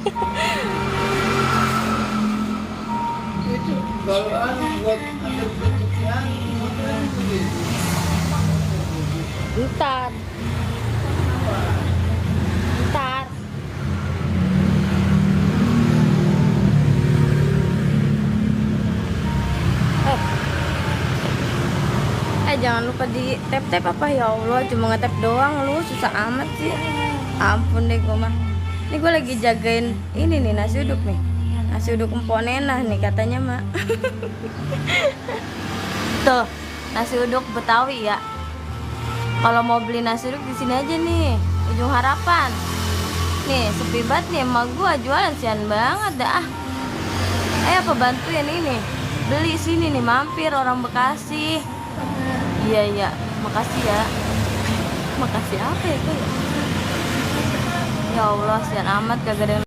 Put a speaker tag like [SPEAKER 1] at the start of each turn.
[SPEAKER 1] Itu kalau buat ada bentuknya motornya begitu.
[SPEAKER 2] Ntar, ntar. Jangan lupa di tap-tap apa ya Allah, cuma nge-tap doang lu, susah amat sih. Ampun deh gue mah. Ini gue lagi jagain ini nih nasi uduk nih. Nasi uduk emponenah nih katanya mak. Tuh, nasi uduk Betawi ya. Kalau mau beli nasi uduk di sini aja nih, Ujung Harapan. Nih, sepi banget nih emak gua jualan sian banget dah. Ayo apa bantuin ini. Beli sini nih, mampir orang Bekasi. Iya, makasih ya. Makasih apa ya tuh? Ya Allah, sian amat kagak ada yang